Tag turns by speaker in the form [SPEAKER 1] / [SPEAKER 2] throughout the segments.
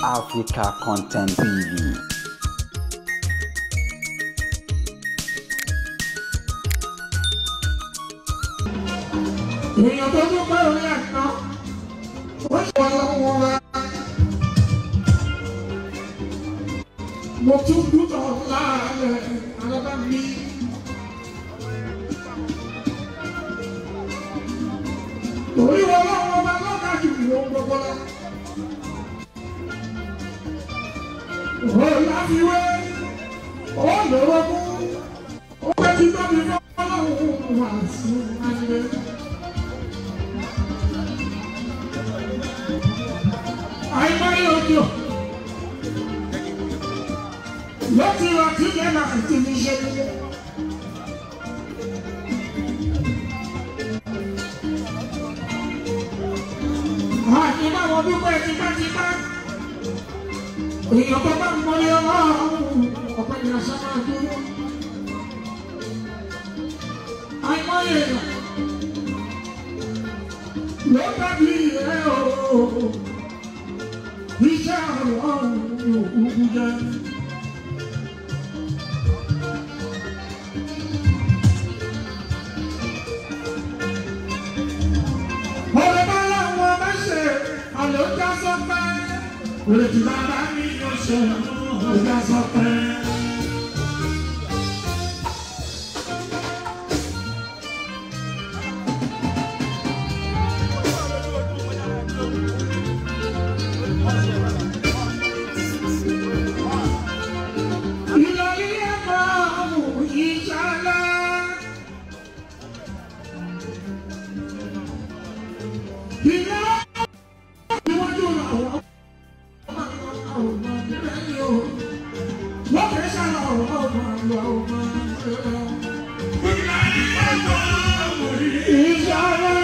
[SPEAKER 1] Africa Content TV.
[SPEAKER 2] Èèyàn tó dúpẹ́ orí àná ó ṣe wọn lọ́wọ́ wa. Mo tún dúdọ̀ láàárẹ̀ alábá mi. Torí wọn lọ́wọ́ wa lọ́ka jù wọ́n gbogbo lọ. Ó láfiwé, ó lọ́wọ́ mú, ó pẹ́ tí tóbi fọ́lọ́hún wà sí ayé. Àìmọye òjò ló ti rọ̀ tí yẹn náà ti fi ṣe nílé. Àti báwọn dúpẹ́ tipátipá. Èèyàn tó bá ń mọlé ọlọ́run ọ̀pẹ ní aṣọ máa dúró. Àìmọye èèyàn ló dàbí ẹ̀ o. Iṣẹ́ ọlọ́run ni òkúkú jẹ́. Ọ̀rẹ́ bá láwọn bá ṣe àlọ́ já sọ́pẹ́. Òrè tí bàbá mi yóò ṣe ó já sọ́pẹ́. Ìlọrí ẹ̀kọ́ ìṣàlá. Ìlọ ìwájú àwọn ọmọ ìrẹ́lẹ̀ o. Wọ́n kẹ́ sálọ ọmọ ọmọ ìṣàlá. Ìlọrí ẹ̀kọ́ ìṣàlá.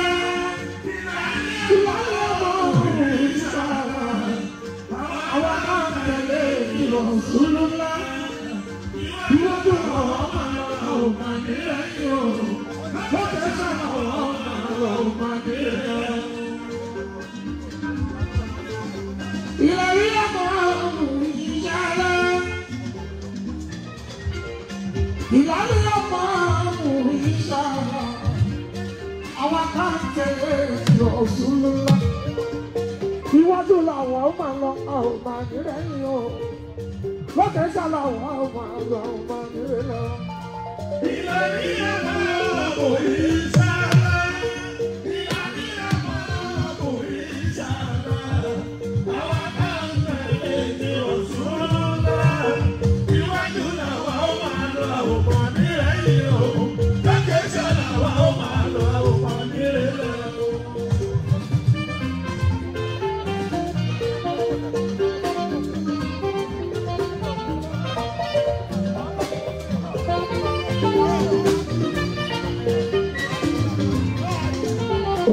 [SPEAKER 2] Àwọn náà tẹ̀lé ìrọ̀sùn ńlá. Ìwájú àwọn ọmọ ìrẹ́lẹ̀ o. Wọ́n kẹ́ sálọ ọmọ ìrẹ́lẹ̀. Ìlọrí ẹ̀kọ́ ìṣàlá. Ìlọrí ẹ̀kọ́ ìṣàlá. Àwọn kan tẹ̀lé ìrọ̀sùn ńlá. Iwájú làwọn máa lọ, a ò máa nírẹ̀yìn o. Lókè sálà àwọn máa lọ, a ò máa nírẹ̀ lọ.
[SPEAKER 3] Ìlọrí ẹ̀kọ́ ìṣàlá. Ìlọrí ẹ̀kọ́ ìṣàlá. Àwa kan tẹ̀lé ní Rasulullah. Iwájú làwa ó máa lọ, a ò máa nírẹ̀yìn o. Lókè sálà àwa ó máa lọ, a ò máa nírẹ̀ lọ.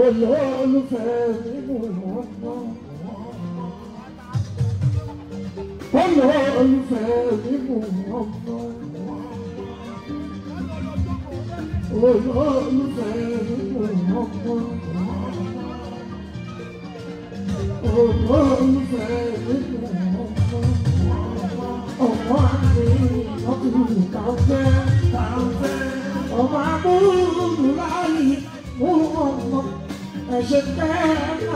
[SPEAKER 2] Olólùfẹ́ mi mú ọmọ. Olólùfẹ́ mi mú ọmọ. Olólùfẹ́ mi mú ọmọ. Olólùfẹ́ mi mú ọmọ. Ọmọ àmì ọkùnrin kàfẹ́ kàfẹ́. Ọmọ àbúrò láyé mú ọmọ. Ẹ̀ṣẹ̀ tẹ́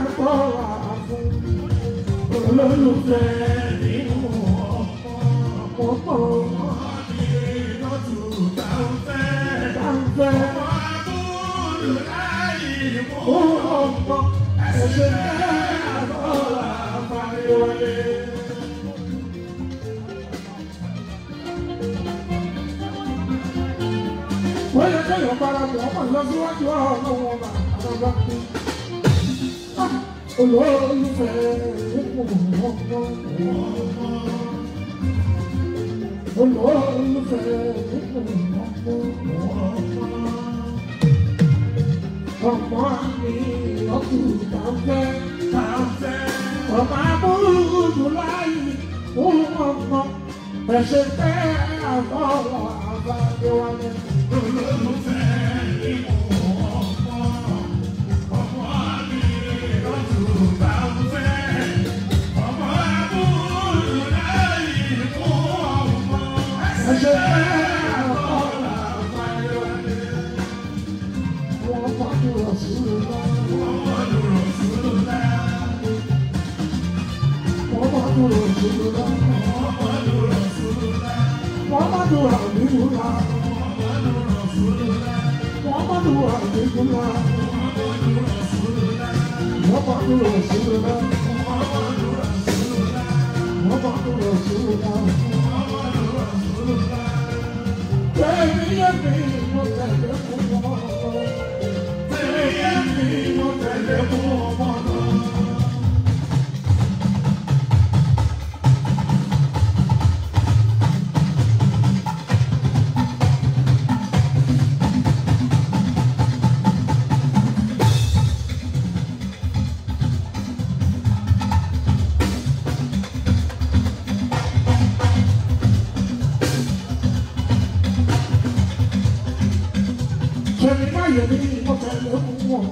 [SPEAKER 2] àgbọ̀ wà fún olólùfẹ́ mi mú ọmọ. Kàfẹ́ mú ọmọ. Ẹ̀ṣẹ̀ tẹ́ àgbọ̀ wà fún. Wọ́n yẹ kéèyàn para mọ́ ọmọ lọ síwájú ọlọ́wọ́ ọba àbábá kú. Olólùfẹ́ mi mú ọmọ. Olólùfẹ́ mi mú ọmọ. Ọmọ mi ọkùnrin kàfẹ́ kàfẹ́. Ọmọ abúlé láyé mú ọmọ. Ẹ̀ṣẹ̀ tẹ́ àbọ̀wọ̀ àbájẹ́wálé.
[SPEAKER 3] Olólùfẹ́ mi mú ọmọ. Ọmọ mi lọ́tún bá ń fẹ́. Ọmọ abúlé.
[SPEAKER 2] Rasulullah.
[SPEAKER 3] Muhammadu Rasulullah.
[SPEAKER 2] Muhammadu Habibullah.
[SPEAKER 3] Muhammadu Rasulullah.
[SPEAKER 2] Muhammadu Habibullah.
[SPEAKER 3] Muhammadu Rasulullah.
[SPEAKER 2] Muhammadu Rasulullah.
[SPEAKER 3] Muhammadu Rasulullah.
[SPEAKER 2] Muhammadu Rasulullah.
[SPEAKER 3] Muhammadu Rasulullah.
[SPEAKER 2] Tẹ̀mí yé mi mo tẹ̀lé fún wọn.
[SPEAKER 3] Tẹ̀mí yé mi mo tẹ̀lé fún ọmọ náà.
[SPEAKER 2] Tẹ̀mí má yé mi mo tẹ̀lé fún wọn.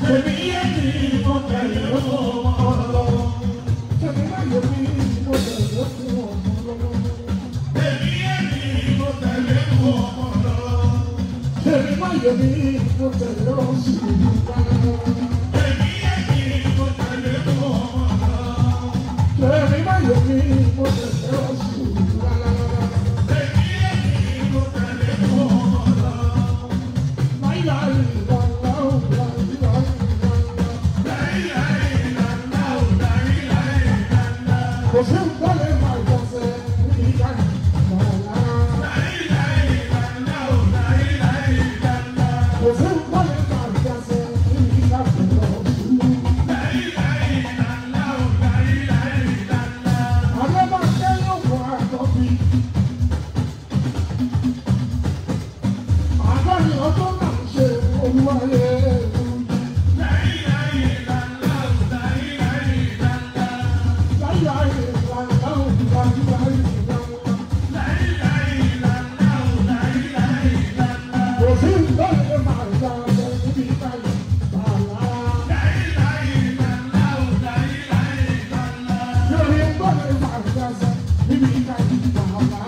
[SPEAKER 3] Tẹ̀mí yé mi mo tẹ̀lé fún ọmọ náà.
[SPEAKER 2] Tẹ̀mí má yé mi mo tẹ̀lé fún wọn.
[SPEAKER 3] Tẹ̀mí yé mi mo tẹ̀lé fún ọmọ náà.
[SPEAKER 2] Tẹ̀mí má yé mi mo tẹ̀lé Rasulullah.
[SPEAKER 3] Tẹ̀mí yé mi mo tẹ̀lé fún ọmọ náà.
[SPEAKER 2] Tẹ̀mí má yé mi mo tẹ̀lé Rasulullah.
[SPEAKER 3] Tẹ̀mí yé mi mo tẹ̀lé fún ọmọ náà.
[SPEAKER 2] La ilaha illallah, la ilaha illallah.
[SPEAKER 3] La ilaha illallah, la ilaha illallah.
[SPEAKER 2] Kò sí nǹkan lè máa jọ́sẹ̀ níbi ìgbà ìgbàlá.
[SPEAKER 3] La ilaha illallah, la ilaha illallah.
[SPEAKER 2] Kò sí nǹkan lè máa jọ́sẹ̀ níbi ìgbà ìgbàlá.
[SPEAKER 3] La ilaha illallah, la ilaha illallah.
[SPEAKER 2] Àlọ́ máa kẹ́yìn òkú àtọ́bí. Àádọ́rin ọdún náà ń ṣe olúwayé oúnjẹ.
[SPEAKER 3] La ilaha illallah, la ilaha illallah.
[SPEAKER 2] La ilaha illallah, la ilaha illallah.
[SPEAKER 3] La ilaha illallah, la ilaha illallah.
[SPEAKER 2] Kò sí nǹkan lè máa jọ́sẹ̀ níbi ìgbà ìgbàlá.
[SPEAKER 3] La ilaha illallah, la ilaha illallah.
[SPEAKER 2] Lórí nǹkan lè máa jọ́sẹ̀ níbi ìgbà ìgbàlá.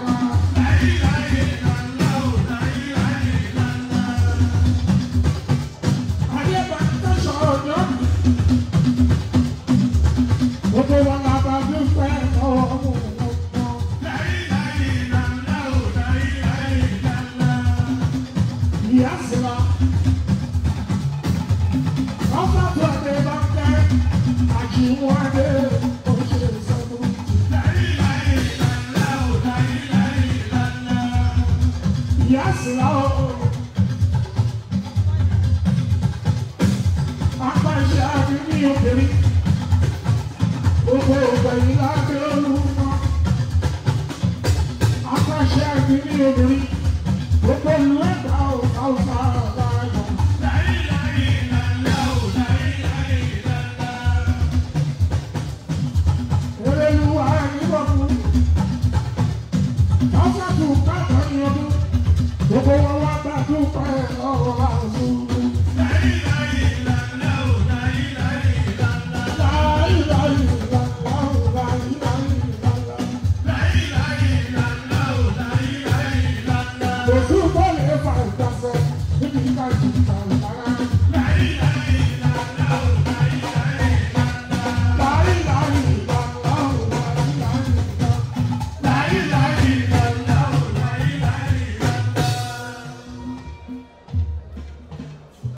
[SPEAKER 3] La ilaha illallah, la ilaha illallah.
[SPEAKER 2] Ayé bá ń tẹ̀sán ọjọ́ mi. Gbogbo wa la bá dúpẹ́ lọ́wọ́ wọn.
[SPEAKER 3] La ilaha illallah, la ilaha illallah.
[SPEAKER 2] Ìyá sira. Ọ̀sán tó ẹgbẹ́ bá ń tẹ́ àjíwáde oṣù sẹ́gun.
[SPEAKER 3] La ilaha illallah, la ilaha illallah.
[SPEAKER 2] Ìyá sira o. Apàṣẹ àbí ní obìnrin. Gbogbo ògbẹ̀yìn lábẹ́ olúmọ. Apàṣẹ àbí ní obìnrin.